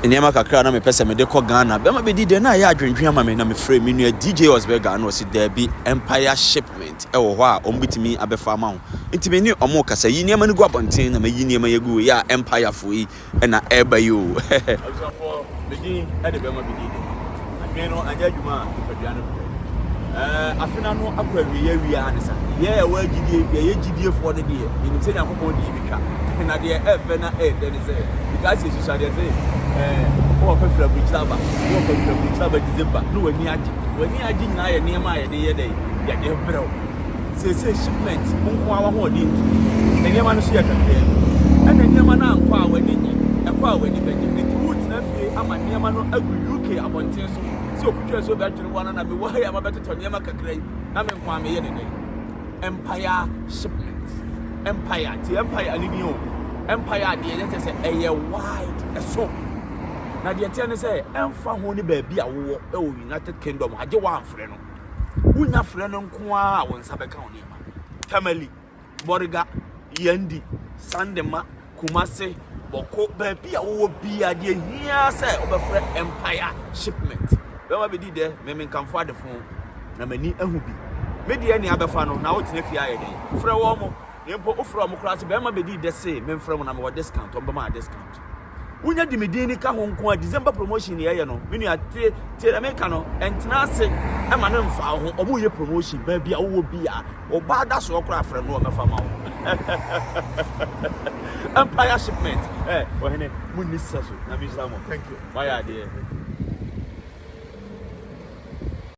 Nneɛma kakra a na mepɛ sɛ mede kɔ Ghana. Bɛma bɛdi dɛ na ayɛ adwendwen ama me na mefrɛɛ me nua DJ Osberger na ɔse daabi Empire Shipment wɔ hɔ a wɔn bɛtumi abɛfa ama wo. Nti me ne wɔn rekasa yi nneɛma no gu abɔnten na mayi nneɛma yi agu wei a Empire foɔ yi na ɛreba yi o. Abusuafoɔ, me din de bɛma bɛdi dɛ. Adwene no anyɛ adwuma a nipadua no brɛ. Ɛɛ, afe no ano akɔ awieɛ awie ara ne sa. Yɛ ɛwɔ agyidie, yɛyɛ gyidiefoɔ no deɛ, yɛnim sɛ Nyankopɔn deɛ bɛtwa. Na deɛ ɛfɛ na ɛyɛ dɛ ne sɛ, because yɛsusu adeɛ sɛ, ɛɛ, wowɔ pɛ firi aburokyire aba, wowɔ pɛ firi aburokyire aba December, na w'ani agye. W'ani agye nyinaa yɛ nneɛma a yɛde yɛ dɛ, yɛde brɛ wo. Seesei shipment wo nko ara w'ahoɔden nti, nneɛma no so yɛ kakraa bi. Ɛna nneɛma no ankɔ a w'ani nnye, ɛkɔ a w'ani bɛgye. Enti woretena fie ama nneɛma no agu UK abɔnten so sɛ okutwa nsuo bɛtwere wo ana na mewɔ ha yi a mabɛtotɔ nneɛma kakra yi na me nko ara meyɛ ne dɛn? Empire shipment. Empire, ti Empire ne din o. Empire deɛ yɛ kyɛ sɛ ɛyɛ wide, ɛso. Na deɛ ɛteɛ ne sɛ ɛmfa ho ne baabi a wowɔ ɛwɔ United Kingdom, agye woamfrɛ no. Wonya frɛ no nko ara a wo nsa bɛka wo nneɛma. Tamale, Bɔrega, Yandi, Sandema, Kumase, Bɔko, baabi a wowɔ biara deɛ hia sɛ wobɛfrɛ Empire Shipment. Bɛma bɛdi dɛ, me menkamfo adefo na m'ani ahu bi. Me deɛ nea abɛfa no na wotena fie ayɛ dɛn? Frɛ wɔn mo. Na mpo wofrɛ wɔn koraa sɛ bɛrima bɛdi dɛ se memfrɛ mo na mewɔ discount, wɔn bɛma discount. Wonya di me din ni ka ho nko a December promotion ni ɛyɛ no me nua tie tie na meka no ɛntena ase ɛma no mfa wo ho ɔmo yɛ promotion baabi a wowɔ bi a ɔbaa da soɔ koraa frɛ no ɔmɛfa ma wo Empire shipment ɛ ɔhene mo nni sisa so na mi nhyira mo. Thank you. Wayɛ adeɛ.